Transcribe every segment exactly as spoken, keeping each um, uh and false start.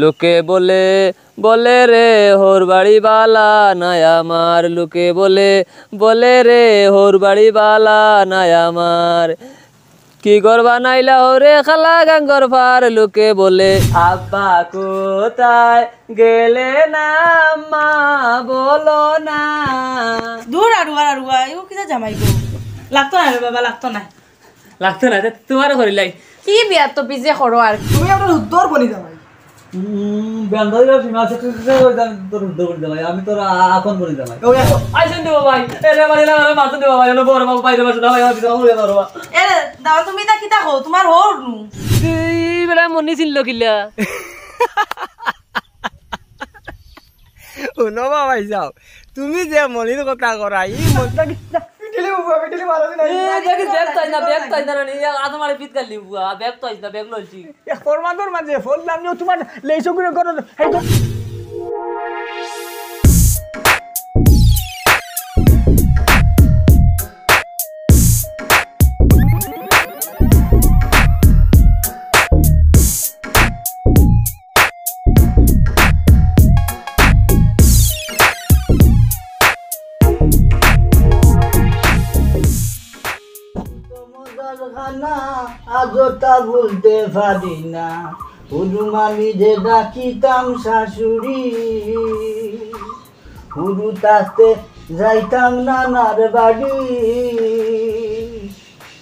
লোকে বলে, বলে রে, হউর বাড়ি বালা নায় আমার। লোকে বলে, বলে রে, হউর বাড়ি বালা নায় আমার। কি ঘর বানাইলা হউরে খালা গাঙ্গর পার? লোকে বলে, আব্বা কোথায় গেলে না, আম্মা বলো না। দূর আরুয়া, আরুয়া, এগু কিতা জামাই গো? লাগতো না রে বাবা, লাগতো না। লাগতো না, তে তুমারে করিলাই। কি বিয়ার তো পিছে করো আর। তুমি আমার উত্তর বনি জামাই। হুম, বেন্দারিরা সীমা আছে, তুই কিসে কই জান-, তোর উদ্ধার করে দিলাম, আমি তোর আ-, আপন করে দিলাম। ওই দেখো। আইছেন দেবো ভাই, এ রে ভাই, এ রে ভাই, মারছেন দেবো ভাই, এ রে বড় বাবু, বাইরে বসো না ভাই, আমার ভিতরে বড় বাবা। এ রে, দাও তুমি তা কিতা কও, তুমার হউর নু। তুই বেটা মনি চিনল কিলা? হুনো বাবাই যাও, তুমি যে মনির কথা করা, ই মনটা কিতা? পিটিলে বুয়া, পিটিলে মারা দিন। এ, দেখি, ব্যাগ তো আইস না, ব্যাগ তো আইস না, রানী, আজ আমার পিত গালি বুয়া, ব্যাগ তো আইস না, ব্যাগ লইছি। এক ফরমাদর মাঝে ফোন দাম নিও, তোমার লেইসো করে করো, এই তো। মজার খানা, আজও তা ভুলতে পারি না। হুরুমালি যে ডাকিতাম শাশুড়ি, হুরু থাকতে যাইতাম নানার বাড়ি।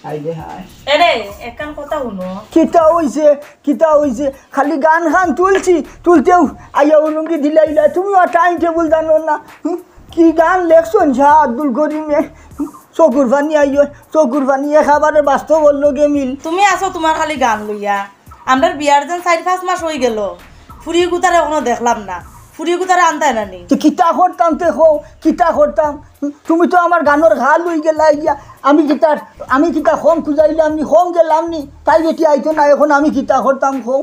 হায় রে হায়। এরে, একখান কথা হুনো। কিতা অইছে? কিতা অইছে? খালি গান খান তুলছি, তুলতেউ আইয়া উলুঙ্গি দিলাইলা। তুমিও time table জানো না। হুম? কি গান লেখছইন শাহ আব্দুল করিমে? চকুর পানি আইও, চকুর পানি একেবারে বাস্তবর লগে মিল। তুমি আছো তুমার খালি গান লইয়া। আমরার বিয়ার যেন চাইর পাঁচ মাস অইগেলো, ফুড়ি গুতারে অখনো দেখলাম না। ফুড়ি গুতারে আনতায় না নি? তে কিতা করতাম তে কও, কিতা করতাম? তুমি তো আমার গানর ঘা লই গেলা ইয়া। আমি কিতা, আমি কিতা কম খুজাইলাম নি, কম গেলাম নি? তাই বেটি আইতো না, অখন আমি কিতা করতাম কও?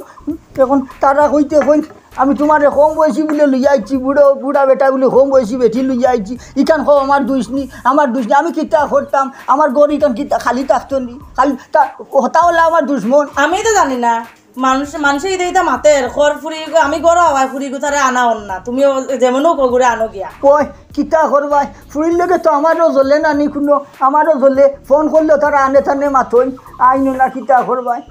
অখন তারা কইতে কইন, আমি তুমারে কম বয়সী বুলে লইয়া আইছি, বুড়ো, বুড়া বেটা বুলে কম বয়সী বেটি লইয়া আইছি। ইখান কও আমার দুষ নি, আমার দুষ নি, আমি কিতা করতাম? আমার ঘর ইখান কিতা খালি থাকতো নি? খালি তা, হতা অইলা আমার দুশমন। আমি তো জানি না। মানুষ, মানষে ইতা ইতা মাতের, কর ফুড়ি, আমি ঘরো আওয়ায় ফুড়ি গুতারে আনা অর না। তুমিও যেমনও কগুরে আনো গিয়া। ওই, কিতা করবায়? ফুড়ির লগে তো আমারও জ্বলে না নি কুনো, আমারও জ্বলে। ফোন করলে তারা আনে থানে মাতইন, আইনো না, কিতা করবায়?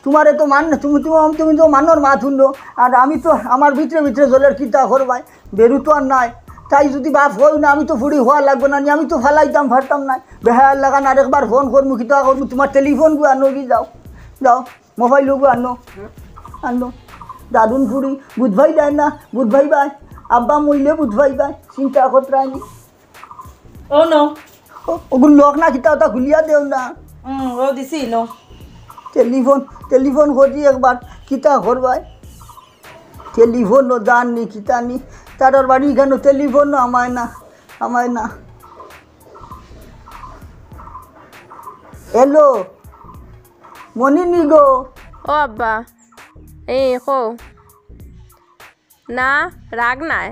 তুমারে তো মান, তুমি, তুমি, তুমি তো মানর মাত হুনো, আর আমি তো আমার ভিতরে ভিতরে জ্বলের, কিতা করবায়? বেরু তো আর নাই। তাই যদি বাপ অই না, আমি তো ফুড়ি অওয়া লাগবো না নি, আমি তো ফালাইতাম পারতাম না। বেহায়ার লাখান আরেকবার ফোন করমু, কিতা করমু, তুমার টেলিফোন গু আনো গি, যাও, যাও। মোবাইল ওগু আনো, আনো। দারুণ ফুড়ি, বুঝবাই যায় না, বুঝবাই বায়। আব্বা মইলে বুঝবাই বায়, চিন্তা করতে আনি। ও নো। ও, ওগুন লক না কিতা ওটা খুলিয়া দেও না। হুম, ও দিছি নো। টেলিফোন, টেলিফোন করি একবার, কিতা করবায়? টেলিফোনও জান নি, কিতা নি। তারার বাড়ি ইখানো টেলিফোনও আমায় না, আমায় না। হ্যালো, মনি নি গো? ও আব্বা, এই কও। না, রাগ নায়,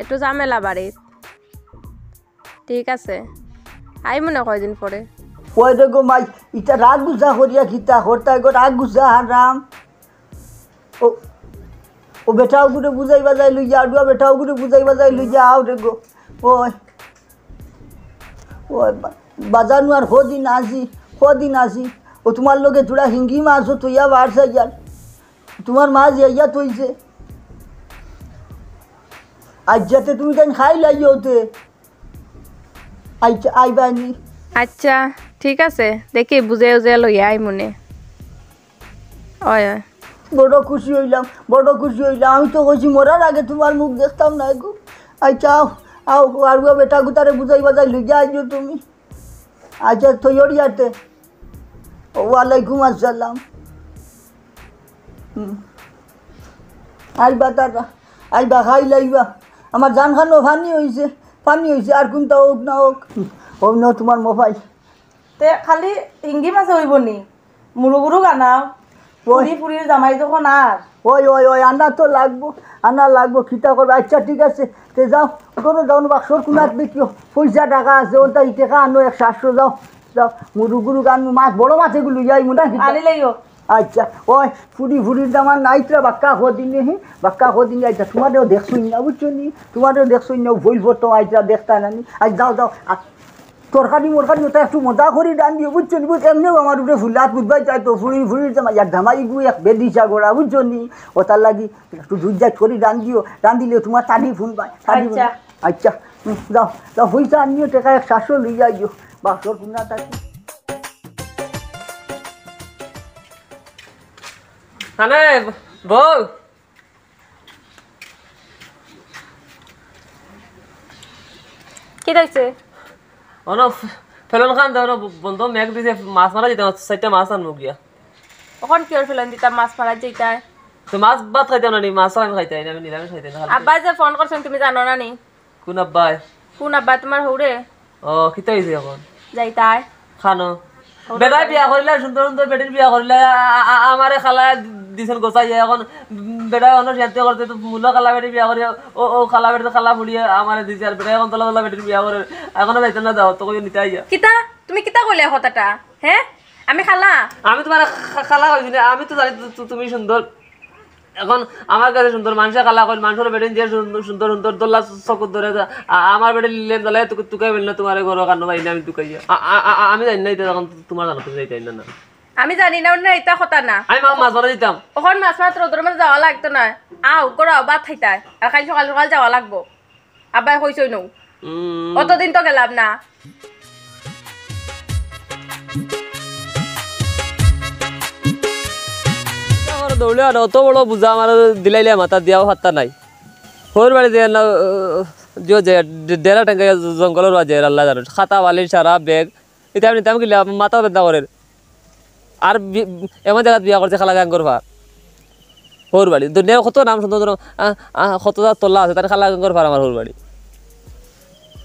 একটু ঝামেলা বাড়িত। ঠিক আছে, আইমুনে কয়দিন পরে। ওই রে গো মাই, ইটা রাগ গুছা করিয়া কিতা করতায় গো, রাগ গুছা হারাম। ও, ও বেটা ওগুরে বুঝাই বাজাই লইয়া, আডুয়া বেটা ওগুরে বুঝাই বাজাই লইয়া, আও রে গো। ওই, ওই বা-, বাজানু আর কদিন আছি, কদিন আছি। ও তুমার লগে থুড়া হিঙ্গি মাছ ও তুইয়া বার চাইয়ার। তুমার মা জিয়াইয়া তইছে। আইচ্ছা তে তুমি তাইন খাই লাইও তে। আইচ্ছা, আইবানি। আইচ্ছা, ঠিক আছে। দেখি বুঝে উজে লইয়া আইমুনে। অয়, অয়। বড় খুশি অইলাম, বড় খুশি অইলাম। আমি তো কইছি মরার আগে তুমার মুখ দেখতাম না গো। আইচ্ছা, আও, আও, আরুয়া বেটা গুতারে বুঝাই বাজাই লইয়া আইও তুমি। আইচ্ছা, তৈয়ারি আতে। ওয়ালাইকুম আসসালাম। হুম। আইবা তারা, আইবা খাই লাইবা। আমার জান খানো পানি অইছে, পানি অইছে, আর কুনটা অউক না অউক। অউ নেও তুমার মোবাইল। তে খালি হিঙ্গি মাছে অইবো নি? মুরুগুরু গানাও। ওই। ফুরি ফুরির জামাই যখন আর। ওই, ওই, ওই, আনা তো লাগবো, আনা লাগবো, কিতা করবে? আইচ্ছা, ঠিক আছে, তে যাও, ধরো যাও না, বাক্সর কুনাত দেখিও, পয়সা টাকা আছে, ওটা ই টাকা আনো, এক সাতশো, যাও, যাও, মুরুগুরু গান, মাছ, বড় মাছ এগুলো, যাই মনে হয়। আনি লইও। আচ্ছা, ওই ফুড়ি, ফুড়ির দামান আইতরা বাক্কা কদিনে, হে, বাক্কা কদিনে আইতরা, তুমারেও দেখছইন না, বুঝছো নি? তুমারেও দেখছইন না, ভুল ফটো আইতরা দেখতা না নি। আজ যাও, যাও, আ, তরকারি মরকারি ওটা একটু মজা করি রান্ধিও, বুঝছো নি? বুঝ-, এমনেও আমার উপরে ফুলাত বুঝবায় চায় তো, ফুড়ি, ফুড়ির দামান, ইয়ার দামাই গু এক বেদিশা গোড়া, বুঝছো নি? ওটার লাগি একটু জুইজাত করি রান্ধিও, রান্ধিলে তুমার তারিফ হুনবায়, তারিফ আচ্ছা। হুনবায়। আচ্ছা, হুম, যাও, যাও, পয়সা আনিও, টেকা এক সাতশো লইয়া আইও, বাক্সর কুনা থাকি। আনে, বউ। কিতা অইছে? অনো ফেলন খান দে, অনো বন্ধ মেঘ দিছে, মাছ মারা যাইতাম, চাইরটা মাছ আনমু গিয়া। অখন কিওর ফেলন দিতাম, মাছ মারা যাইতায়? তো মাছ ভাত খাইতাম না নি, মাছ আমি খাইতাম না, আমি নিরামিষ খাইতাম না, খালি আব্বায় যে ফোন করছইন, তুমি জানো না নি? কোন আব্বায়? কোন আব্বায়? তুমার হউরে। ও, কিতা অইছে অখন? যাইতায়। খানো। হউরে বেটায় যাই। বিয়া করিলা, সুন্দর সুন্দর বেটির বিয়া করিলা, আ-, আ-, আ-, আমারে খালা দিছইন গোছাইয়া, অখন বেটায় অনো সিয়ান্তি করতে তো মূল খালা বেটি বিয়া করিয়া, ও, ও খালা বেটির খালা ফুড়িয়ে আমারে দিছে, আর বেটায় অখন তলা তলা বেটির বিয়া করে, অখনো যাইতাম না, যাও, তো কইও নিতে আইয়া। কিতা? তুমি কিতা কইলে কথাটা? হে? আমি খালা? আমি তুমার খা-, খালা কইছি না, আমি তো জানি তু-, তু-, তুমি সুন্দর। অখন আমার গেছে সুন্দর, মানষে খালা কইন, মানষর বেটিন যে সুন্দর, সুন্দর, সুন্দর দোল্লা চকুত ধরে, আ-, আমার বেটিন লেম দলে তুকে, তুকে বললে তুমারে ঘরো কানো ভাই না, আমি তুকাইয়া। আ-, আ-, আ-, আ-, আমি জানি না, ইতা অখন তুমার জানো, তুমি যাইতায় না, না। আমি জানি না, না, ইতা কথা না। আমি মা-, মাছ মারা দিতাম। অখন মাছ মারতে রোদর মাঝে যাওয়া লাগতো না। আও, ঘরো আও, ভাত খাইতায়। আর কাইল সকাল সকাল যাওয়া লাগবো। আব্বায় কইছইন নু। উম। অতদিন তো গেলাম না। আমার দৌড়ে আর অত বড় বুঝা আমার দিলাইলে মাথা দিয়াও হাত্তা নাই। হউর বাড়ি যে না, যে, যে, ডে-, ডেরা টেঙ্গাইয়া জঙ্গলর মাঝে আল্লায় জানে। খাতা বালিশ সারা ব্যাগ। ইতা আমি নিতাম কিলা, মাথা বেদনা করের। আর বি-, এমন জাগাত বিয়া করছে খালা গাঙ্গর ফার। হউর বাড়ি। দুনিয়ার কত নাম সুন্দর সুন্দর, আ, আ, কত জাত তল্লা আছে, তার খালা গাঙ্গর ফার আমার হউর বাড়ি।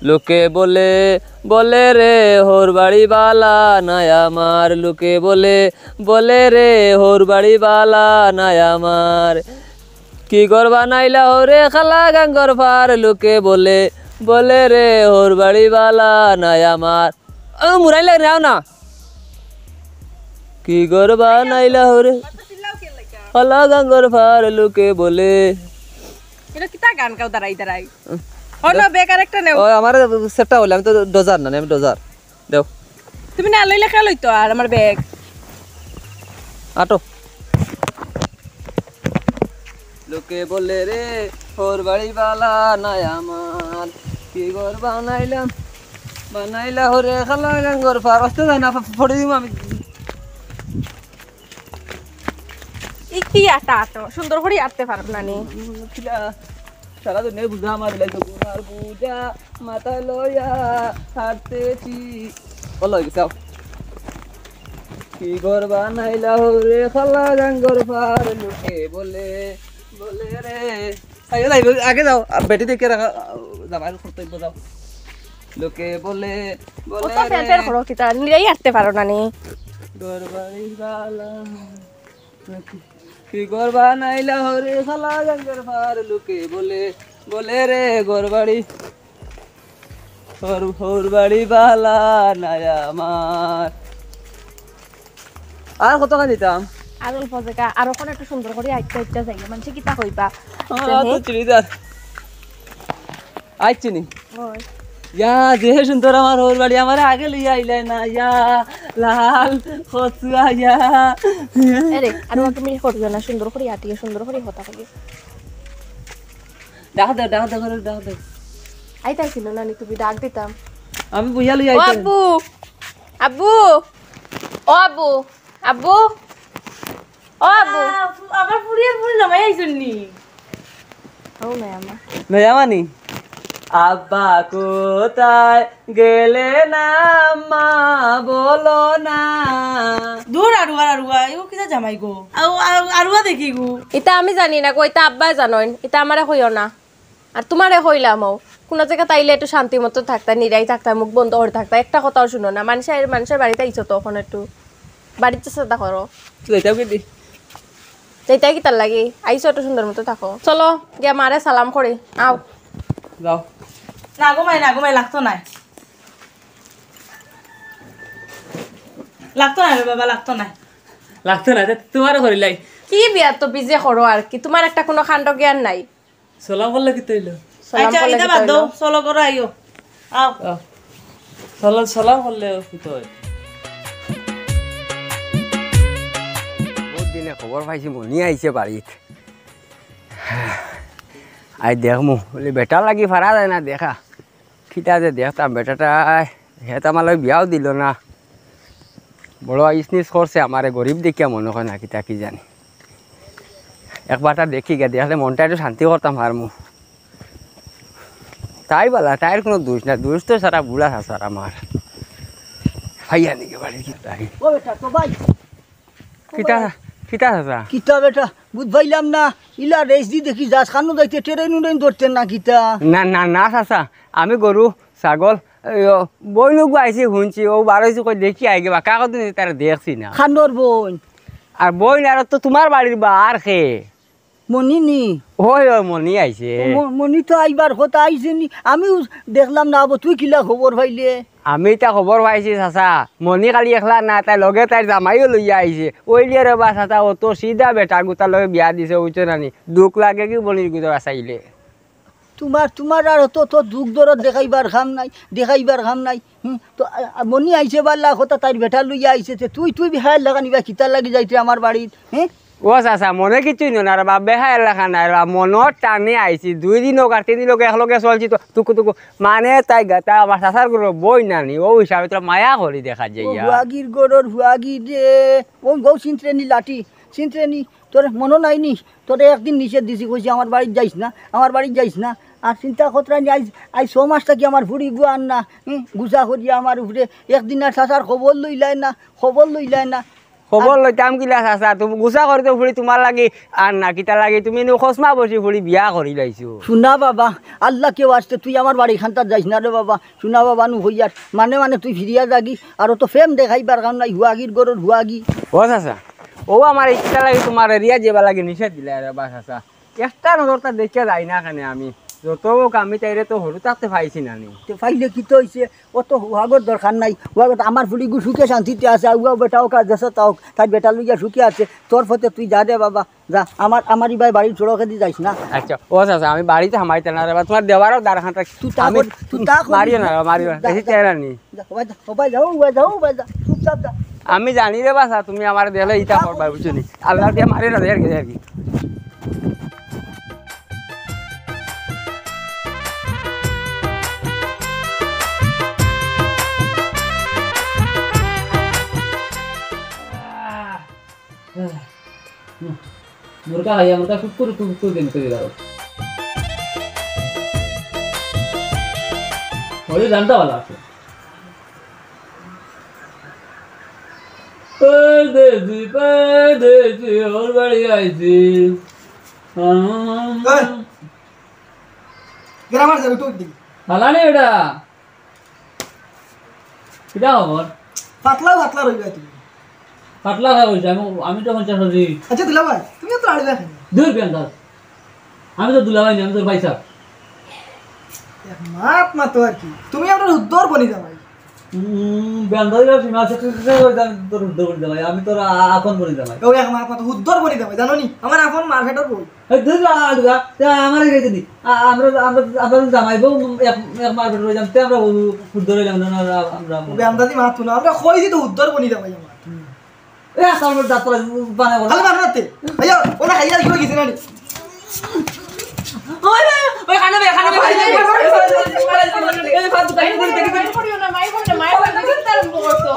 লোকে বলে, বলে রে হউর বাড়ি বালা নাই আমার। লোকে বলে, বলে রে হউর বাড়ি বালা নাই আমার। কি ঘর বানাইলা হউরে খালা গাঙ্গর ফার। লোকে বলে, বলে রে হউর বাড়ি বালা নাই আমার। ও, মুরাইলে নেও না। কি ঘর বানাইলা হউরে। অত চিল্লাও কিয়ার লাগি? হলা গাঙ্গর ফার লোকে বলে। ইটা কিতা গান গাও দাঁড়াই দাঁড়াই? অন্য বেকার একটা নেও। ও, আমার সেটটা অইলে, আমি তো ডোজার না, আমি ডোজার। দেও। তুমি না লইলে কে লইতো আর আমার ব্যাগ? আটো। লোকে বলে রে, হউর বাড়ি বালা নাই আমার, কি ঘর বানাইলাম, বানাইলা হউরে খালা গাঙ্গর ফার। আস্তে যায় না, ফ-, ফড়ি দিমু আমি। ই কি আটা আটো? সুন্দর করি আটতে পারো না নি? উম, কিলা, সারা দুনিয়া বুঝা আমার লাগি, তোমার বুঝা মাথায় লইয়া হাঁটতেছি। বলো, যাও। কি ঘর বানাইলা হউরে খালা গাঙ্গর ফার, লোকে বলে, বলে রে। আগে যাইব, আগে যাও। আ, বেটি দেখে রাখা, আ, জামাইর কর্তব্য যাও। লোকে বলে, বলে অত ফের রে। ফের করো কিতা? নিজেই আটতে পারো না নি? ঘর বাড়ি বালা। কি ঘর বানাইলা হউরে খালা গাঙ্গর ফার, লোকে বলে, বলে রে ঘর বাড়ি। হউর, হউর বাড়ি বালা নাই আমার। আর কতখান দিতাম? আর অল্প জাগা, আর অখন একটু সুন্দর করি আটতে আটতে যাই, মানষে কিতা কইবা? আমার যে তো হে? চুড়িদার। আইছি নি? ওই। ইয়া, যে সুন্দর আমার হউর বাড়ি, আমারে আগে লইয়া আইলায় না, ইয়া, লাল, কচুয়া, ইয়া। আরে, আর অত মিল করিও না, সুন্দর করি আটিও, সুন্দর করি কথা বলি। ডাক দে, ডাক দে, করে ডাক দে। আইতাছি না, নানি, তুমি ডাক দিতাম। আমি বইয়া লই ও আইতাম। আব্বু, আব্বু, ও আব্বু, আব্বু, ও আব্বু। আ, আমার ফুড়িয়ে ফুড়ি জামাই আইছইন নি? ও মেয়ামা। মেয়ামা নি? আব্বা কোথায় গেলে না মা বলো না। দূর আরুয়া, আরুয়া, এগু কিতা জামাই গো? আউ, আউ, আরুয়া দেখি গো। ইতা আমি জানি না গো, ইতা আব্বায় জানইন, ইতা আমারে কইও না। আর তুমারে কইলামও, কুনু জাগাত আইলে একটু শান্তি মতো থাকতা, নিরাই থাকতা, মুখ বন্ধ করি থাকতা, একটা কথাও হুনো না। মানষে, মানষর বাড়িত আইছো তো অখন একটু বাড়িত চেষ্টা করো। যাইতাম কি দি? যাইতায় কিতার লাগি? আইছো একটু সুন্দর মতো থাকো। চলো, গিয়া মারে সালাম করি, আও। যাও। না গো মাই, না গো মাই, লাগতো নায়। লাগতো নায় রে বাবা, লাগতো নায়। লাগতো না, তে তুমারও করিলাই। কি বিয়ার তো বিজে করো আর কি, তুমার একটা কুনু কাণ্ড জ্ঞান নাই। সালাম করলে কিতা অইলো? সালাম আচ্ছা, করলে ইটা কিতা বাদ অইলো? দেও, চলো ঘরো আইও। আও। আও। সালাম, সালাম করলে কিতা অয়? বউত দিনে খবর পাইছি, মনি আইছে বাড়িত। আই দেখমু, বলি বেটার লাগি পারা যায় না দেখা। কিতা যে দেখতাম বেটাটায়, হে তো আমার লগে বিয়াও দিলো না। বড় ইসনিস করছে আমারে, গরিব দেখিয়া মনো কয় না কিতা কি জানি। একবারটা দেখি গিয়া, দেখলে মনটা একটু শান্তি করতাম পারমু। তাই বালা, তাইর কুনু দুষ না, দুষ তো সারা বুড়া চাচার আমার। ভাইয়া নাকি বাড়ি কি তাই? ও বেটা, তো ভাই। কিতা, কিতা চাচা? কিতা বেটা, বুঝ পাইলাম না। ইলা রেস দি দেখি যাস, খানো যাইতে ট্রেন উডেন ধরতে না কিতা? না, না, না চাচা, আমি গরু, ছাগল, এই ও, বইন ওগু আইছে হুনছি, ও বারইছে কই দেখি আইগে বা, কাগজ দিন তারা দেখছি না। খানোর বইন? আর বইন আর তো তুমার বাড়ির বা আর কে? মনি নি? ওই, ওই, মনি আইছে। ম-, মনি তো আইবার কথা আইছে নি? আমিও দেখলাম না, আবো, তুই কিলা খবর পাইলে? আমি ইতা খবর পাইছি চাচা, মনি খালি একলা না, তাই লগে তাইর জামাইও লইয়া আইছে। ওইলে রে বা চাচা, অত সিধা বেটা গুতার লগে বিয়া দিছে, বুঝছো না নি? দুখ লাগে কি মনির গুতা চাইলে? তুমার, তুমার আর অত, অত দুখ দরদ দেখাইবার কাম নাই, দেখাইবার কাম নাই। হুম, তো, আ, আ, মনি আইছে বালা কথা, তাইর বেটা লইয়া আইছে, তে তুই, তুই বেহায়ার লাখান ইবা কিতার লাগি যাইতে আমার বাড়িত, হ্যাঁ? ও চাচা, মনে কিচ্ছুই না রে বা, বেহায়ার লাখান নায় রে বা, মনর টানে আইছি। দুই দিন হোক আর তিন দিন হোক একলগে চলছি তো, তুকু তুকু। মানে তাই গা-, তাই আমার চাচার ঘরর বইন নানি, ও হিসাবে তোরা মায়া করি দেখা ও যাইয়া। হুয়াগির ঘরর হুয়াগি রে, ও গো চিনতে নি লাঠি, চিনতে নি, তোর মনো নাই নি? তোরে একদিন নিষেধ দিছি, কইছি আমার বাড়িত যাইস না, আমার বাড়িত যাইস না। আর চিন্তা করতে নি, আইজ, আইজ ছ মাস থাকি আমার ফুড়ি গুয়া আর না, হুম, গুছা করিয়া আমার উপরে। একদিন আর চাচার খবর লইলায় না, খবর লইলায় না। খবর আর লইতাম কিলা চাচা, তুমি গুছা করি তো ফুড়ি তুমার লাগি আর না, কিতা লাগি তুমি নু খসমা বসি ফুড়ি বিয়া করি লাইছো। শুনা বাবা, আল্লাহ কেউ আসতে তুই আমার বাড়ি খান্তার যাইস না রে বাবা। শুনা বাবা, নু হইয়ার মানে মানে তুই ফিরিয়া যাগি, আর অত প্রেম দেখাইবার কাম নাই, হুয়াগির ঘরর হুয়াগি। ও চাচা, ও আমার ইচ্ছা লাগে তুমার এরিয়া যেবা লাগে নিষেধ দিলা রে বা চাচা। একটা নজরটা দেখিয়া যাই না কেনে আমি। যত হোক আমি তাইরে তো হুরু থাকতে পাইছি না নি। তে পাইলে কিতা অইছে? অত হুয়াগর দরকার নাই। হুয়াগর আমার ফুড়িগু সুখে শান্তিতে আছে। আউয়া বেটা হোক আর যেসা তা হোক, তাইর বেটা লইয়া সুখে আছে। তোর পথে তুই যা রে বাবা, যা। আমার, আমার ইবায় বাড়ির সড়কেদি যাইস না। আচ্ছা, ও চাচা, আমি বাড়িত হামাইতাম না রে বা, তুমার দেওয়ারও দার খান। তুই তা আমি কর, তুই তা কর। মারিও না রে, মারিও না। যা, বেশি যা। চেহারা নি। যা, ওবায় যা, ওবায় যা, ওবায় যা, ওবায় যা, চুপচাপ যা। আমি জানি রে বাছা, তুমি আমারে দেখলে ইতা করবা, বুঝছো নি? আল্লাহ দিয়া মারে না, দেখি, দেখি। মুরগা খাইয়া, মুরগা কুকুর, কুকুর দিন করে দাও। ওই রান্না ভালা আছে। পরদেশি, পরদেশি, ওর বাড়ি আইছি। এই, গ্রামার যাবে তো দিন। ভালা নেই ওটা। কিতা খবর? পাতলা পাতলা রইবা তুমি। পাতলা খা কইছে, আমি, আমি তো পঞ্চাশ আছি। আচ্ছা, দুলাভাই, তুমি তো আড়িবা কেন? দূর কেন তার? আমি তো দুলাভাই না, আমি তোর ভাই সাহেব। এক মাত মাতো আর কি। তুমি আপনার উদ্দর বনি জামাই। উম, বেন্দারিরা সীমা আছে, তুই কিসে কই জানি তোর উদ্দর বনি জামাই? আমি তোর আ-, আপন বনি জামাই। ও এক মাত মাতো উদ্দর বনি জামাই, জানো নি? আমার আপন মার পেটর বই। এই দুই লা, দুই লা, তে আমারে গেছে নি? আ-, আমরা, আমরা, আমরা জামাই বউ এক, এক মার পেটর বই জানতে আমরা উ-, উদ্দর হইলাম না, না, না, আমরা ও বেন্দারি মাতো না, আমরা কইছি তো উদ্দর বনি জামাই আমার। এ, আসার মধ্যে দাঁত পড়া বানায় বলো। খালি বানাতে। ভাইয়া, ওরা খাইয়া কি গেছে না নি? ওই, ওই, ওই, খানা বে, খানা বে, খানা বে। এই, ফালতু খাইয়া বলি, দেখি, দেখি। করিও না, মাই বলে, মাই বলে, তুমি কিতা আরম্ভ করছো?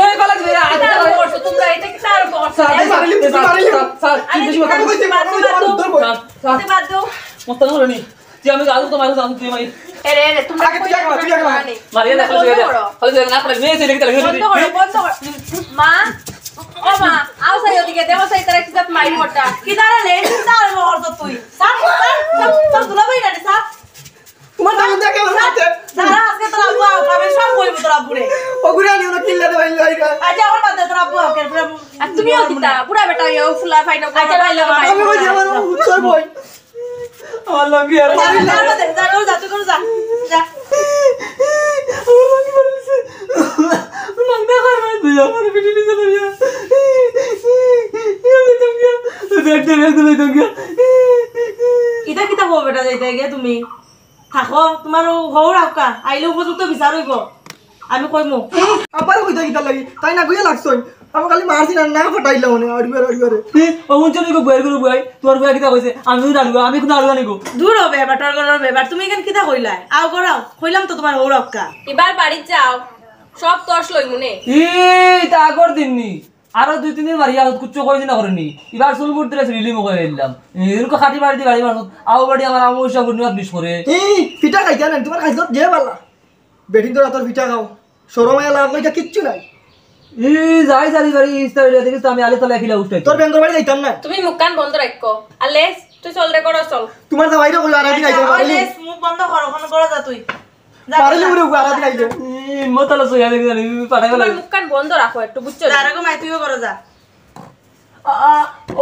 এই, ফালা দিবে, আ, কিতা আরম্ভ করছো তোমরা? এটা কিতা আরম্ভ করছো? Sir, sir, sir, sir, sir, sir, আচ্ছা, বেশি কথা। বাদ দাও, বাদ দাও, বাদ দাও। Sir, sir. মস্তানি হলো নি। তুই আমি গাল তো মারু, তুই মারি। এরে, এরে, তোমরা আগে তুই আগে মার, তুই আগে মার। মারিয়া না, খালি বন্ধ করো। খালি না, খালি মেয়ে ছেলে কি তাহলে? বন্ধ করো, বন্ধ করো। মা, ও মা, আও সাই ওদিকে, দেখো সাই তারা কি জাত মাইর মোটা। কি দাঁড়া লে, কি দাঁড়া লো অর্থ তুই। স্যার, স্যার, স্যার, স্যার, দুলাভাই না রে, স্যার। তোমার দাম দেখে ওর হাতে। দাঁড়া, আজকে তোর আব্বু আও, আমি সব বলবো তোর আব্বুরে। ওগুরে আনি ওরা কিল্লা দেবে, ইল্লা দেবে। আচ্ছা, আমার বাদ দে, তোর আব্বু আও, কেন, তোর আব্বু। আর তুমিও কিতা, বুড়া বেটা, ইয়ে, ফুলা ফাইন, আচ্ছা, ভাই, ভাই, আমার উত্তর বই। আমার লঙ্গি আর যা, যা, যা, যা, যা, যা, যা। আমার লঙ্গি আর মাংনা খাওয়ার মানে তুই আমার পিঠে নিচে লইয়া। ব্যাগ দে, ব্যাগ দে, ব্যাগ দে। ইতা কিতা কও বেটা, যাইতায় গিয়া তুমি? থাকো, তুমার অউ হউর আউক্কা, আইলে উপযুক্ত বিচার অইবো। আমি কইমু। আবার কইতা কিতা লাগি? তাইন আগুয়া লাগছইন। আমি খালি মারছি না, না ফাটাইলাম মানে, আড়ুয়ারে, আড়ুয়ারে। এ, ও হুনছো নি গো, বুয়াই গরু বুয়াই? তুমার বুয়াই কিতা কইছে? আমি না আড়ুয়া, আমি কুনু আড়ুয়া নি গো। দূর অ বেবাটর ঘরর বেবাট, তুমি ইখান কিতা কইলায়? আও ঘরো আও, কইলাম তো তুমার হউর আউক্কা। ইবার বাড়িত যাও, সব তস লইমুনে। ই, ইতা আগর দিন নি। আরো দুই তিন দিন মারিয়া হুত কুচ্ছু কই দিনা করে নি। ইবার চুল বুট দিলে রিলি মুখে দিলাম। এরকম খাটি বাড়ি দি বাড়ি মারছত। আও বাড়ি আমার আমু সব পূর্ণিমাত বিষ করে। এই, পিঠা খাইতা না, তুমার খাইছত যে বালা। বেটিন্তর আতর পিঠা খাও। শরম আয়া লাভ নাই, ইটা কিচ্ছু নাই। ই যাই যাই বাড়ি ইস্তা হইলে দেখিস তো আমি আলে তলে কিলা উঠতে। তোর বেঙ্গর বাড়ি যাইতাম না। তুমি মুখখান বন্ধ রাখো। আর লেস, তুই চল রে, করো চল। তুমার জামাইরে কইও আর আদিন আইতে পারলি। লেস, মুখ বন্ধ কর, ওখানে করো যা তুই। যা, পারলি যা। উড়ে উড়ে আর আদিন আইতে। ই মতালা সইয়া দেখি জানি, পাঠাই তোমার বলে। মুখখান বন্ধ রাখো একটু, বুঝছো? যা রে গো মাই, তুইও করো যা। আ, আ,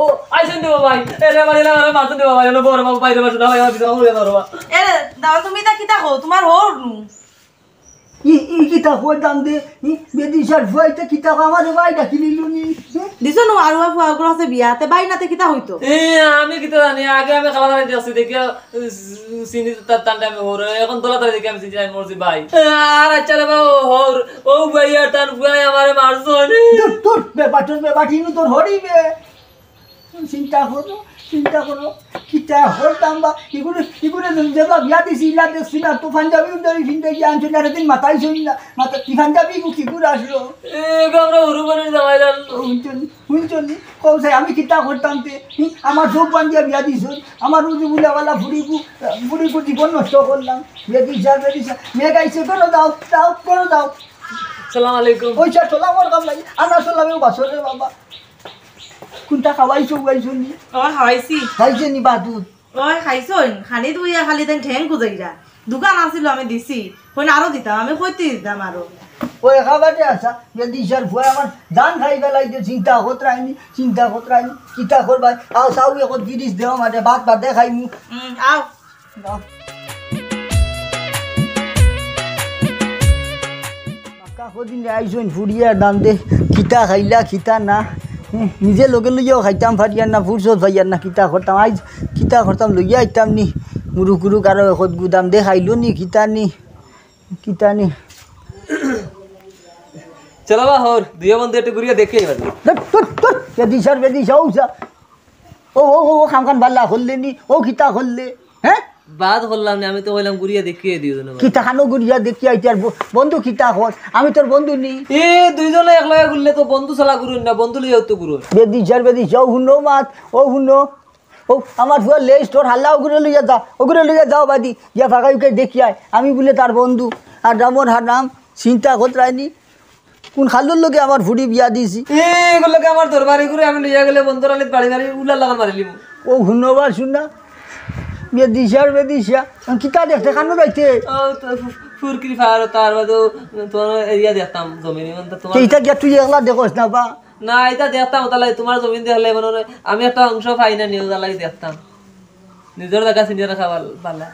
ও, আইছেন দেবো ভাই। এ রে ভাই, এ রে ভাই, মারছেন দেবো ভাই। এ রে বড় বাবু, বাইরে বসো, না ভাই, আমার বিছানা উড়ে ধরো। এ রে, দাও তুমি ইটা কিতা কও? তুমার হউর নু। ই, ই কিতা কইতাম দে, ই বেদিশার ফুয়া ইতা কিতা কও আমারে ভাই ডাকি নিলু নি, হি? দিছো নু, আরুয়া ফুয়া ওগুলো আছে বিয়াতে, ভাই নাতে কিতা হইতো? এ, আমি কিতা জানি, আগে আমি খালা দাঁড়াই দেখছি, দেখিয়া, উম, চিনি তার টান টাইমে হউর, এখন দোলা দাঁড়াই দেখি আমি চিনি, আমি মরছি ভাই। এ, আর আচ্ছা রে বাবু, হউর, ও ভাই আর তার ফুয়াই আমারে মারছো নি। তোর, তোর বেবাটর বেবাটি নু তোর হরিবে। চিন্তা করো, চিন্তা করো, কিতা করতাম বা, ইগুরে, ইগুরে যেলা বিয়া দিছি, ইলা দেখছি না, তো পাঞ্জাবি উঞ্জাবি ফিন্দে গিয়া আনছো না, এতদিন মাথায় শুনি না, মাথা, কি পাঞ্জাবি ইগু কি করে আসলো? এ, গো, আমরা হুরু বাড়ির জামাই জান। ও, হুনছো নি, হুনছো নি, কও চাই, আমি কিতা করতাম তে, হুম, আমার চোখ বান্ধিয়া বিয়া দিছো, আমার উজু বুলাওয়ালা ফুড়িগু, ফুড়িগু জীবন নষ্ট করলাম, বিয়া দিছা, বিয়া দিছা, মেয়ে গাইছে, করো দাও, দাও, করো দাও। সালাম আলাইকুম। ওই স্যার, সালাম ওর কাম নাই, আনা সালামেও বাসরে বাবা। কুনটা খাওয়াইছো, খাওয়াইছো নি? অয়, খাওয়াইছি। খাইছে নি বা দুধ? অয়, খাইছইন। খানি দুইয়া খালি তাইন ঠেং খুজাইরা। দোকান আছিল, আমি দিছি। কইন আরো দিতাম, আমি কইতে দিতাম আরো। অয়, খাবারে আসা, বেদিশার ফুয়া আমার জান খাই বেলাইতে চিন্তা করতে আইনি, চিন্তা করতে আইনি, চিন্তা করবায়। আও, চাও এখন গিরিস দেও মাঝে, ভাত ভাত দেখাইমু। হুম, আও। বাক্কা কদিন আইছইন ফুড়িয়া দাম দে, কিতা খাইলা, কিতা না। হুম, নিজে লগে লইয়াও খাইতাম পারিয়ার না, ফুরসত পাইয়ার না, কিতা করতাম, আইজ কিতা করতাম, লইয়া আইতাম নি, মুরুক কুরুক আরো এখন গুদাম দে খাইলো নি, কিতা নি, কিতা নি। চলো বা হর, দুইও বন্ধু একটু ঘুরিয়া দেখি এবার। ধুর, ধুর, ধুর, বেদিশার বেদিশা, ও যা। ও, ও, ও, ও, খামখান বাল্লা করলে নি, ও কিতা করলে, হ্যাঁ? বাদ করলাম না, আমি তো কইলাম ঘুরিয়া দেখিয়ে দিও যেন। কিতা খানো ঘুরিয়া দেখিয়া আইতে আর ব-, বন্ধু কিতা কর? আমি তোর বন্ধু নি। এ, দুইজনে এক লগে ঘুরলে তো বন্ধু ছাড়া ঘুরুন না, বন্ধু লইয়াও তো ঘুরুন। বেদিশার বেদিশা, ও হুনো মাত, ও হুনো। ও, আমার ফুয়া লেজ তোর হাল্লা ওগুরে লইয়া যা, ওগুরে লইয়া যাও বাদি, গিয়া ফাঁকা উকে দেখিয়া আয়। আমি বুলে তার বন্ধু, আর রামর হারাম, চিন্তা করতে রায়নি। কোন খালুর লগে আমার ফুড়ি বিয়া দিছি। এ, এগুর লগে আমার দরবারি করে আমি লইয়া গেলে বন্দর আলিত বাড়ি বাড়ি উলার লাগান মারিলিমু। ও হুনবা শুনা, বেদিশার বেদিশা, কিতা দেখতে কানো যাইতে? ও, তো ফু-, ফুরকির ফার, তার বাদে ও তোমার এরিয়া দেখতাম, জমিন, মানে তো তোমার তে ইটা গিয়া তুই একলা দেখোস না বা? না, ইটা দেখতাম, তাহলে তোমার জমিন দেখলে মনে হয় আমি একটা অংশ পাই না, নিউজ আলাই দেখতাম। নিজর জাগা চিনিয়া রাখা ভালা।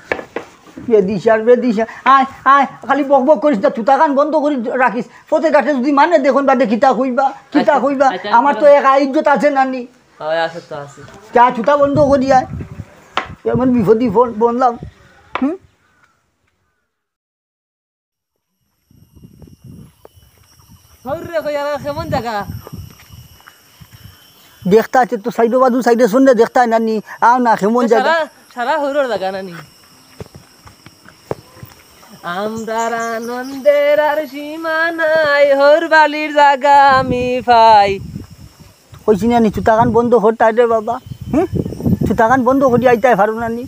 বেদিশার বেদিশা, আয়, আয়, খালি বক বক করিস না, তুতাখান বন্ধ করি রাখিস। পথে ঘাটে যদি মানে দেখুন বাদে কিতা কইবা, কিতা আচ্ছা, কইবা? আচ্ছা, আমার তো আচ্ছা। এক ইজ্জত আছে না নি? হয়, আছে তো, আছে। চা তুতা বন্ধ করি আয়। এমন বিপদি ফোন বললাম। হুম? হৌর রে, কই আর কেমন জাগা? দেখতা আছে তো সাইডো বাজু, সাইডে শুনলে দেখতা না নি? আও না, কেমন জাগা? সারা, সারা হৌরর জাগা না নি? আমরার আনন্দের আর সীমা নাই, হৌর বালির জাগা আমি পাই। কইছি না নি, তুতাখান বন্ধ কর তাই রে বাবা। হুম? তুতাখান বন্ধ করি আইতায় পারো না নি?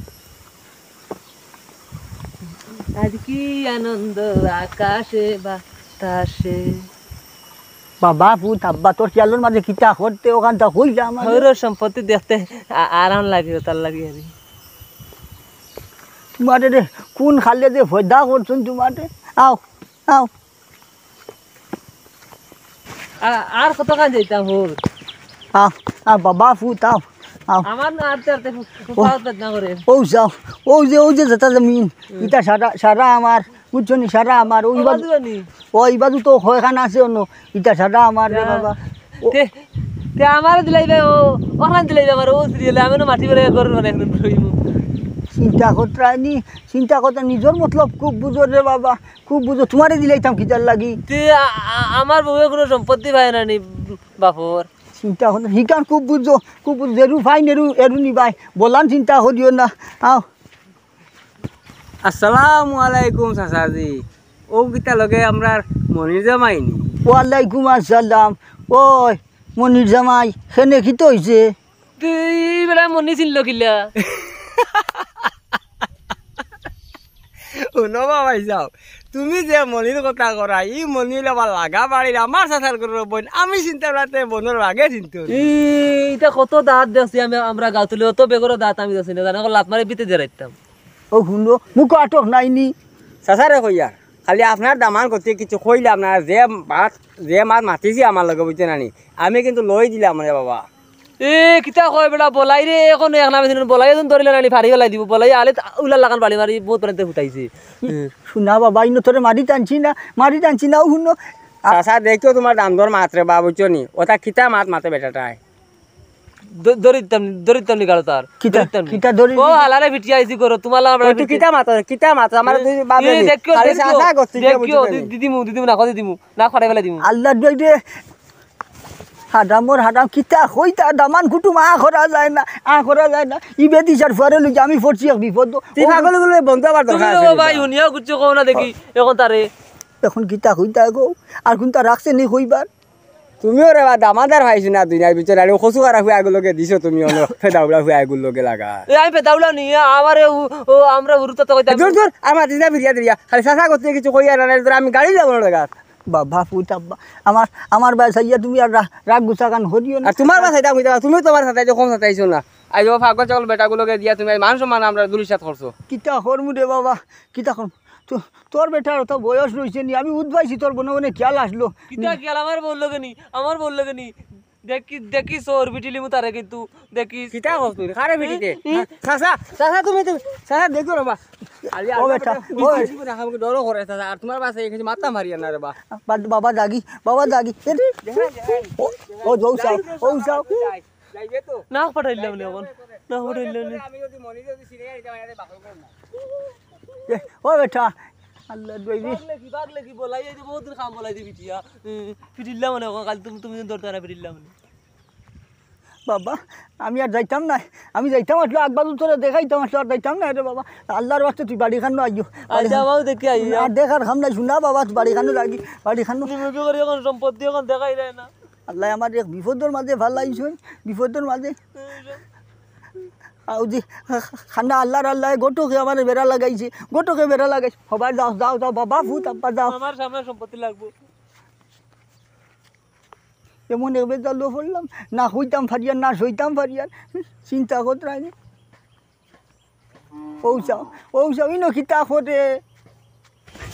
আজ কি আনন্দ আকাশে বাতাসে। বাবা, পুত, আব্বা, তোর খেয়ালর মাঝে কিতা করতে ওখান তা কইলা আমার? হৌরর সম্পত্তি দেখতে আ-, আরাম লাগে, তার লাগে আর কি। তোমারে রে, কোন খালে যে ফয়দা করছুন তোমারে? আও, আও। আ-, আর কতখান যাইতাম হৌর? আও, আও বাবা, পুত, আও, আও। আমার না আটতে আটতে ফু-, ফু-, ও, পাও বেদনা করে। ও যাও, ও যে, ও যে যেটা জমিন, হুম। ইটা সারা, সারা আমার, বুঝছো নি, সারা আমার। ওই ও বাজু, বাজু নি? ও, এই বাজু তো কয়খান আছে অন্য, ইটা সারা আমার রে যা। বাবা। ও, তে, তে আমারে দিলাইবে ও, ওখান দিলাইবে আমার ও সিরিয়ালে, আমি না মাটি বেড়ে গরুর মানে এখন রইমু। চিন্তা করতে রায়নি, চিন্তা করতে নিজর মতলব খুব বুঝো রে বাবা, খুব বুঝো। তোমারে দিলাইতাম কিতার লাগি? তে আ-, আ-, আমার বউয়ে কোনো সম্পত্তি পায় না নি বাপর। চিন্তা করতে হিকান খুব বুঝো, খুব বুঝো। যেরু ফাইন এরু, এরু নিবাই। বলান চিন্তা করিও না। আও। আসসালামু আলাইকুম চাচাজি। ও কিতা লগে আমরার মনির জামাই নি? ওয়ালাইকুম আসসালাম। ওই মনির জামাই, হেনে কিতা অইছে? তুই বেটা মনি চিনল কিলা? হুনো বাবাই যাও, তুমি যে মনির কথা করা, ই মনি অইলো আবার লাগা বাড়ির আমার চাচার ঘরর বইন। আমি চিনতাম না তে বইনর আগে চিনতো। ই, ইটা কত দাঁত দেখছি আমি, আমরা গাঁও তুলে অত বেগর দাঁত আমি দেখছি না, জানো, লাত মারি বিতে দেরাইতাম। ও হুনো, মুখ আটক নাইনি। চাচারে কইয়া, খালি আপনার দামান করতে কিছু কইলাম না, যে মাত, যে মাত মাতিছি আমার লগে বুঝতে নানি, আমি কিন্তু লই দিলাম রে বাবা। এ, কিতা কয় বেটা, বলাই রে, এখন এক নামে দিন বলাই, এখন ধরিলে নানি ফাড়ি ফেলাই দিব, বলাই আলে তা উলার লাগান বাড়ি মারি বহুত পানিতে ফুটাইছে। হুম। শুনা বাবা, ইনো তোরে মারি টানছি না, মারি টানছি না, ও হুনো। চাচা, দেখিও তোমার দাম দর মাত রে বা, বুঝছো নি? ওটা কিতা মাত মাতে বেটাটায়। দ-, দরিদ্রাম, দরিদ্রাম নি গালো তার। কিতা, দরিদ্রাম নি। কিতা দরিদ্র? ও হালারে ফিটি আইছি করো, তোমার লাগা ওই তুই ফিটি। কিতা মাত, কিতা মাত, আমার এ, দুই বাপ এ, রে। দেখিও, আরে দেখিও, চাচা, গোস্তি দেখিও, বুঝছো নি? দি-, দিদিমু, দিদিমু, না, কই দিদিমু? না, ফাটাই ফেলাই দিমু। আল্লাহ দইরে। হারামর হারাম, কিতা কইতা, দামান কুটুম আ করা যায় না, আ করা যায় না। ই বেদিশার ফুয়ারে লইয়া আমি পড়ছি এক বিপদ। তুই পাগল গুলো বন্ধু আবার তুমি দরকার তো আছে ভাই, নি। হুনিয়াও কিচ্ছু কও না দেখি, এখন তারে। এখন কিতা কইতা গো? আর কোনটা রাখছে নি কইবার? তুমিও রে বা দামাদার পাইছো না দুনিয়ার ভিতরে, আর কচু কারা ফুয়া এগুলোকে দিছো তুমি, অন্য ফেদাউড়া ফুয়া এগুলোকে লাগা। এ, আমি ফেদাউড়া নি, আমারে উ-, ও, আমরা উরুতা তো কইতাম। দূর, দূর, আমার দিদা ফিরিয়া দিয়া, খালি চাচা করতে কিছু কইয়া না, না, আমি গাড়ি যাবো না জায়গা। বাবা, ফুত আব্বা, আমার, আমার বায় চাইয়া তুমি আর রা-, রাগ গুছা গান করিও না। আর তোমার বায় চাইতাম কইতাম, তুমি তোমার সাথে যে কম সাথে আইছো না। আইজ বাবা, ফাগল ছাগল বেটাগুলোকে দিয়া তুমি মান সম্মান আমরা দুলিশাত করছো। কিতা করমু রে বাবা, কিতা করমু? তো, তোর বেটার অত বয়স রইছে নি, আমি উদ পাইছি তোর বনে বনে খেয়াল আসলো। কিতা খেয়াল? আমার বউর লগে নি, আমার বউর লগে নি। দেখি, দেখি চোর বিটিলিমু তারে কিন্তু, দেখি। কিতা কস তুই? কারে বিটিতে? হুম, হুম। চাচা, চাচা তুমি, তুমি, চাচা দেখো রে বা। আরে ও আল্লাহ বেটা, বেটা, ও বেটা। জীবনে আমাকে ডরও করে চাচা, আর তোমার বাসে এখানে মাথা মারিয়া না রে বা। বাদ, বাবা দাগি, বাবা দাগি। এ, দেখা যায়। ও, ও, ও, যাও, ও, যাও। যাইবে তো। না পাঠাইলাম না এখন। না পাঠাইলাম না। আমি যদি মনে যদি সিনে আইতাম, আরে বাকল করব না। এ, ও বেটা, আল্লাহ দইবি। পাগলে কি, পাগলে কি বলাই, এই যে বহুত দিন কাম বলাই দিবি টিয়া। উম, ফিরিল্লা মানে, কাল তুমি, তুমি ধরতে না ফিরিল্লা মানে। বাবা, আমি আর যাইতাম না। আমি যাইতাম আসলে আকবার উত্তরে দেখাইতাম আসলে আর যাইতাম না রে বাবা। আল্লাহর ওয়াস্তে তুই বাড়ি খানো আইও। আচ্ছা, বাবা, দেখি আই। আর দেখার খাম নাই, শুনা বাবা, তুই বাড়ি খানো লাগি, বাড়ি খানো। তুমি কি করি এখন সম্পত্তি এখন দেখাই যায় না। আল্লাহ আমার এক বিপদর মাঝে ফালাইছইন, বিপদর মাঝে। আউ যে খানা আল্লাহর আল্লাহ, গোটকে আমার বেড়া লাগাইছে, গোটকে বেড়া লাগাইছে। হবাই যাও, যাও, যাও, বাবা, ফুত, আব্বা, যাও। আমার সামনে সম্পত্তি লাগবো। এমন এক বেজাল পড়লাম, না হইতাম ফারিয়ার, না সইতাম ফারিয়ার। চিন্তা করতে রায়নি। ও চাও, ও চাও, ইনো কিতা করে?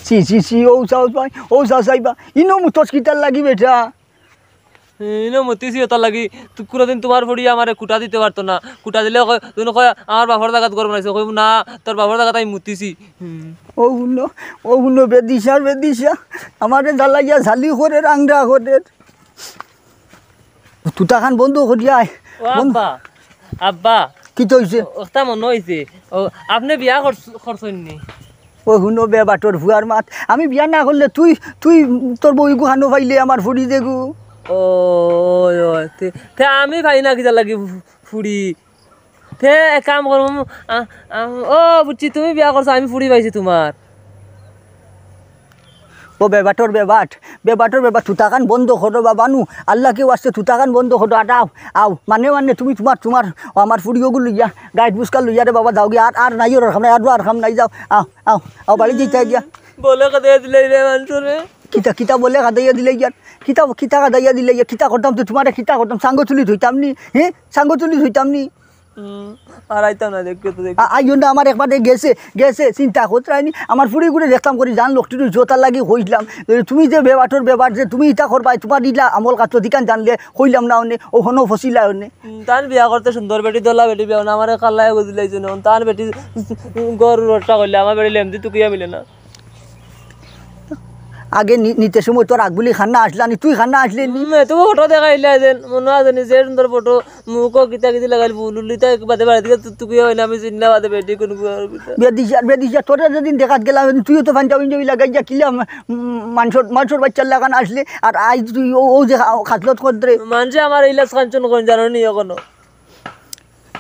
সি, সি, সি, ও চাও ভাই, ও চাও চাইবা। ইনো মুতস কিতার লাগি বেটা? ইনো মুতিছি ওটার লাগি। তু-, কোনোদিন তোমার ফুড়ি আমারে কুটা দিতে পারতো না। কুটা দিলে কয়, তুমি কয়, "আমার বাপর জাগাত ঘর বানাইছো।" কইব, "না, তোর বাপর জাগাত আমি মুতিছি।" হুম। ও হুনো, ও হুনো, বেদিশা, বেদিশা। আমারে জ্বালাইয়া ঝালি করে, রাংরা করে। তুতাখান বন্ধ করিয়া আয়। ও বন্ধ। আব্বা, আব্বা। কিতা অইছে? ও, ওটা মনে অইছে। ও, আপনে বিয়া করছ-, করছইন নি? ও হুনো বে বাটর ফুয়ার মাত। আমি বিয়া না করলে তুই, তুই তোর বউ ইগু খানো পাইলে আমার ফুড়ি দেগু। ও, ওই, ওই, তে, তে আমি পাই না কিতা লাগি ফু-, ফুড়ি? তে এক কাম করো, আ, আ, ও বুঝছি, তুমি বিয়া করছো, আমি ফুড়ি পাইছি তোমার। ও বেবাটর বেবাট, বেবাটর বেবাট, তুতাখান বন্ধ করো বাবা নু, আল্লাহ কেউ আসছে, তুতাখান বন্ধ করো, আর আও, আও, মানে, মানে, তুমি তোমার, তোমার, ও আমার ফুড়ি ওগু লইয়া, গাইড বুসকা লইয়া রে বাবা, যাওগি, আর, আর নাই, ওর খাম নাই, আর, আর খাম নাই, যাও, আও, আও, আও, বাড়ি দিতে গিয়া। বলে কথা দিলে রে মানুষরে। কিতা, কিতা বলে কাদাইয়া দিলে ইয়ার? কিতা, কিতা কাদাইয়া দিলে ইয়ার? কিতা করতাম তো তোমারে, কিতা করতাম? সাঙ্গ তুলি ধইতাম নি? হ্যাঁ? সাঙ্গ তুলি ধইতাম নি? হুম, আর আইতাম না, দেখিও তো, দেখিও। আ-, আইও না, আমার একবারে গেছে, গেছে, চিন্তা করতে রায়নি। আমার ফুড়ি গুড়ে দেখতাম করি, জান লোকটি রইছে, ওটার লাগি কইলাম। এ, তুমি যে বেবাটর বেবাট, যে তুমি ইটা করবায়, তোমার ইলা আমল কাজ অধিকান জানলে, কইলাম না অনে, ও হনো ফসিলা অনে। হুম, তান বিয়া করতে সুন্দর বেটি, দলা বেটি বিয়া না, আমারে কাল্লায় বুঝিলাইছো না, তান বেটি গরু রোটা করলে, আমার বেটি লেমদি তুকিয়া মিলে না। আগে নি-, নিতে সময় তোর আগুলি খান্না আসলা নি, তুই খান্না আসলে নি? হুম, এত ফটো দেখাইলা যেন, মনো আছে নি, যে সুন্দর ফটো, মুখো কিতা কিতি লাগাইল, বুলুলি তাই বাদে বাড়ি দিকে তুই তুই হয় না, আমি চিন্না বাদে বেটি কোন বুয়া আর কিতা। বেদিশা, বেদিশা, তোরে যেদিন দেখাত গেলাম, তুইও তো পাঞ্জাবি ইঞ্জাবি লাগাই যা কিলাম, উম, মানষর, মানষর বাচ্চার লাগান আসলে, আর আইজ তুই ও, ও যে খা-, খাতলত করতে রে। মানষে আমার ইলাজ কাঞ্চন কইন জানো নি এখনো?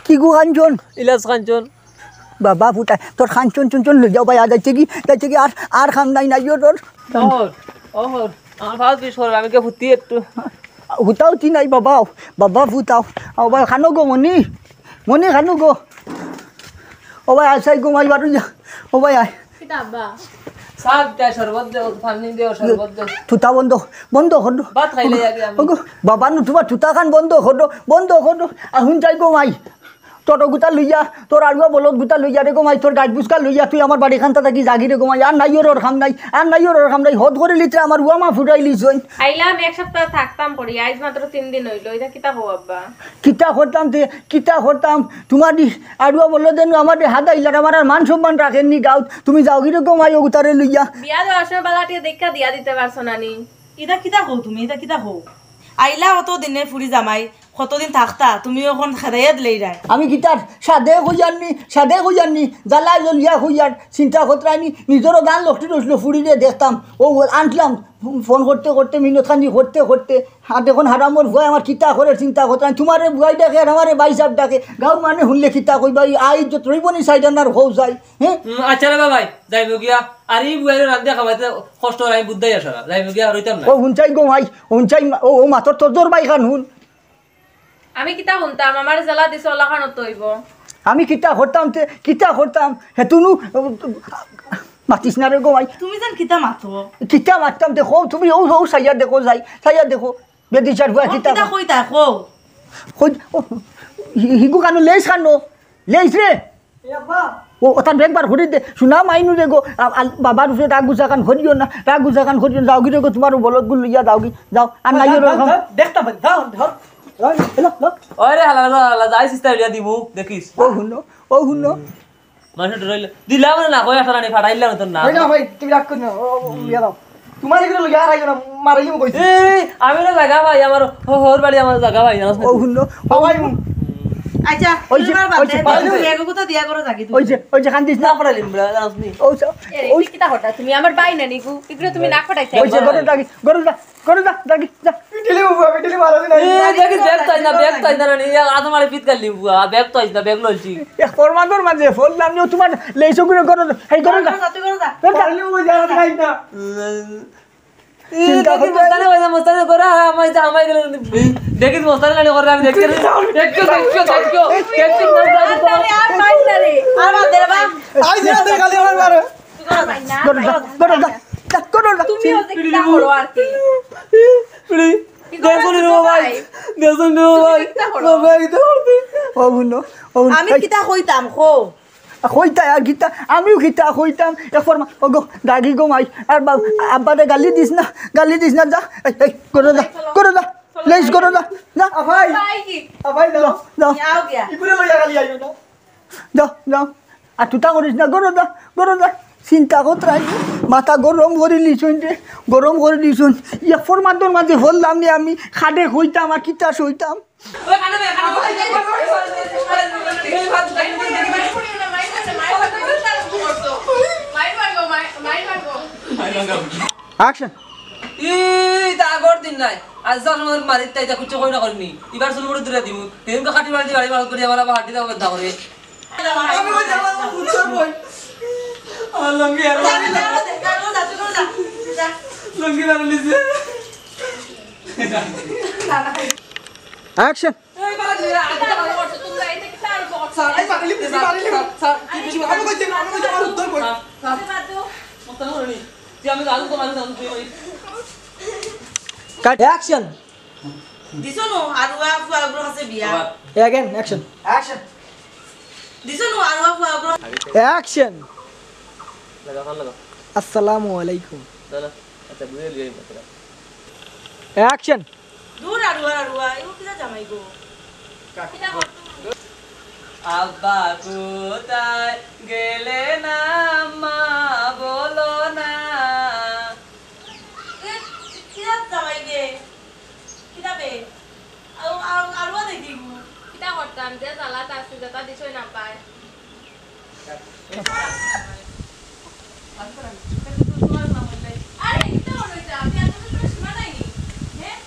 কি গো কাঞ্চন? ইলাজ কাঞ্চন। বাবা ফুটা, তোর কাঞ্চন চুঞ্চন লই যাও ভাই, আর যাইতে কি, যাইতে কি আর, আর কাম নাই, নাই ও তোর। ওহর, ওহর, আমার ভাও তুই সর, আমি কে ফুটি একটু। হুতাও তি নাই বাবা, বাবা ফুটাও। ও ভাই, খানো গো মনি, মনি খানো গো। ও ভাই, আয় চাই গো, মাই বারো যা। ও ভাই, আয়। কিতা আব্বা? চা দে, শরবত দে, পানি দে, শরবত দে। তুতা বন্ধ, বন্ধ কর। ভাত খাইলে যাবি আমি। ওগো, বাবা নু, তোমার তুতা খান বন্ধ কর, বন্ধ কর। আর হুন চাই গো মাই, তোর গুতা লইয়া, তোর আড়ুয়া বলদ গুতা লইয়া রে গো মাই, তোর গাছ বুসকা লইয়া তুই আমার বাড়ি খান্তা থাকি যাগি রে গো মাই। আর নাই ওর কাম নাই, আর নাই ওর কাম নাই। হদ করে লিত্রে আমার উয়া মা ফুটাই লিছইন। আইলাম এক সপ্তাহ থাকতাম পড়ি, আইজ মাত্র তিন দিন অইলো। ইটা কিতা কও আব্বা? কিতা করতাম তে, কিতা করতাম? তোমার দি আড়ুয়া বলদ দেনু আমার দি হাদা ইলার, আমার আর মান সম্মান রাখেননি গাউত। তুমি যাওগি রে গো মাই ও গুতারে লইয়া। বিয়া দেওয়ার সময় বালাটিয়ে দেখা দিয়া দিতে পারছো না নি? ইটা কিতা কও তুমি? ইটা কিতা কও? আইলা অত দিনে ফুড়ি জামাই, কতদিন থাকতা? তুমি অখন খেদাইয়া দিলেইরায়। আমি কিতার সাদে কইয়ার নি, সাদে কইয়ার নি, জ্বালায় জ্বলিয়া কইয়ার, চিন্তা করতায় নি, নিজরও গান লটকি রইছিল, ফুড়িরে দেখতাম। ও আনলাম, ফোন করতে করতে, মিনতখানি করতে করতে, আর অখন হারামর ভুয়ায় আমার কিতা করের চিন্তা করতায় নি। তোমারে ভুয়াই ডাকে আর আমারে ভাইসাব ডাকে, গাউর মানে হুনলে কিতা কইবা, এই আইজ যত রইব নি সাইডান আর হউ যাই, হ্যাঁ? হুম, আচ্ছা রে বাবাই, যাইব গিয়া। আর এই ভুয়াইরে রান্দিয়া খাওয়াইতে কষ্ট হয়, আমি বুঝাই আসারা। যাইব গিয়া, রইতাম না। ও হুনচাই গো ভাই, হুনচাই মা-, ও, ও মাতর তোর জোর ভাই খান হুন। আমি কিতা হুনতাম, আমার জ্বালা দিছে, ওলা খানো তো অইব। আমি কিতা করতাম তে, কিতা করতাম, হেতুনু, মাতিস না রে গো ভাই। তুমি যেন কিতা মাতো? কিতা মাততাম তে, কও তুমি, ও, ও, চাইয়া দেখো যাই, চাইয়া দেখো, বেদিশার ভুয়া ও, কিতা কিতা কও? কইতা, কও। কই, ও, হি-, হিগু কানো লেইস কানো, লেইস রে। এ আব্বা। ও, ওটা ব্যাগ বার করি দে। শোনা মাইনু রে গো, আ-, আ-, বাবার উপরে রাগ গুছা কান করিও না, রাগ গুছা কান করিও না। যাওগি রে গো, তোমার বলদ গুলো লইয়া যাওগি, যাও। আর নাই যাও, ওরকম। যাও, দেখতা পারি, যাও, ধর। যাও, এলো, লো। ওই রে হালা, হালা, হালা, যাই সিস্টার ইয়া দিমু, দেখিস। ও হুনো, ও হুনো। মানুষ ডরাইলে, দিলাম না, কই আসা রানি, ফাটাইলাম তোর না। ওই না, ভাই, তুমি রাগ করিও না, ও, ও, হুম। ইয়া দাও। তোমার এগুলো লইয়া আর আইও না, মারাইলিমু কইছি। এই, আমি না জাগা ভাই, আমার হ-, হর বাড়ি আমার জাগা ভাই, জানোস না ও তুই? হুনো, ও ভাই, আচ্ছা, ওই যে, তুলবার বাদ ওই যে, দে, ওই যে। বেগগুতো দিয়া করো থাকি তুমি। ওই যে, ওই যে, কান্দিস না। না পড়াইলিম, বুড়া, জানোস নি? ও, চ-, এ, ওই কি কিতা কথা? তুমি আমার ভাই না নিগু? ইগুলো তুমি না পড়াইছো? ওই যে, গরু ডাকি, গরু ডাক, গরু ডাক, ডাকি, যা। পিটিলে উবা, পিটিলে মারা দিন, এই, এই, দেখি, ব্যাগ তো আইস না, ব্যাগ তো আইস না, নি, আজ আমার পিত গালি বুয়া, ব্যাগ তো আইস না, ব্যাগ লইছি। এ, ফরমাদর মাঝে, ফোন দাম নিও, তোমার লেইছো করে গরু, এই গরু ডাক। যা, তুই গরু যা। গরু ডাক। পারলে ও যা, খাই না। চিন্তা দেখিস করতে মস্তানি অইছে, মস্তানি করে, হামাই যা, হামাই গেলে। দেখিস মস্তানি নানি করে, আমি দেখি। দেখো, দেখো, দেখো, দেখো, মস্তানি করে। আর মাইর না রে, আর বাদ দে রে বা। আই যে রাতে খালি আমার মারে। তুই করো যাই না। করো না, করো না, করো না। তুমিও যে কিতা করো আর কি। পিড়ি। কি করো দেখুন রে ভাই, ভাই? দেখুন রে ভাই। কিতা করো? বাবা, কিতা করতে? ও হুনো, ও হুনো। আমি এই কিতা কইতাম, কও? কইতা আর কিতা, আমিও কিতা কইতাম। এ ফরমা, ও গো, দাগি গো মাই। আর বা-, আব্বারে গালি দিস না, গালি দিস না, যা। এই, এই, করো যা, করো যা। লেইস করো যা, যা। আফাই, ভাই কি? আফাই যাও। যাও। যাও গিয়া। ইগুরে লইয়া গালি আইও না। যাও, যাও। আর তুতা করিস না, করো যা, করো যা। চিন্তা করতে রাখি, মাথা গরম করি লিছুন রে, গরম করি লিছুন। ইয়া ফরমাদর মাঝে হল্লাম রে আমি, খাদে কইতাম আর কিতা সইতাম। Action. ই, তা আগর দিন নাই। আজ যা সময় মারিত তাই তা কুচ্ছু কই না করিনি। ইবার চুল মুড়ি দূরে দিমু। হেদিন তো কাটি মারি দি বাড়ি মারত করি আমার আবার হাড্ডি দাও বেদনা করে। আমি কই যাবো, উত্তর কই? আমার লুঙ্গি আর যা, যা, যা, যা, যা, যা। লুঙ্গি মারি লিছে। Action. এই বাবা, তুমি আগে তো ভালো করছো, তুমি যাইতে কি তার করছো? স্যার, এই পাগলি, এই পাগলি। স্যার, স্যার, আমি কইছি, আমি কইছি, আমার উত্তর কই? Sir, sir. মস্তানি করিনি। তুই আমি জানো তো, আমি জানো, তুই ওই। Cut. Action. দিছো নু, আরুয়া ফুয়া ওগুলো আছে বিয়া। Again, action. Action. দিছো নু, আরুয়া ফুয়া ওগুলো। Action. লাগা, ফোন লাগা। আসসালামু আলাইকুম। দাদা, আচ্ছা, বুঝে গেলি, বুঝে গেলি। Action. দূর আরুয়া, আরুয়া, এগু কিতা জামাই গো? আব্বা কোথায় গেলে না, মা বলো না। দিছই না পায়। আরে, কিতা বলো এটা? আমি এত কিছু শোনা যায়নি। হ্যাঁ?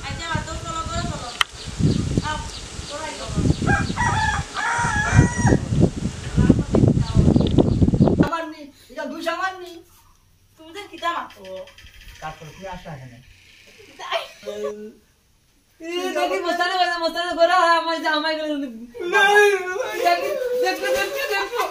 আচ্ছা, বাদ দাও, চলো, চলো, চলো। আও, চলো, আইও। আমার নি, এটা দুষ আমার নি। তুমি তো কিতা মাতো? কাজ করো, তুমি আসো এখানে। এই, দেখি, মোস্তানে বলে, মোস্তানে করে, আর আমার যে আমায় গেলে, দেখি, দেখি, দেখি, দেখি।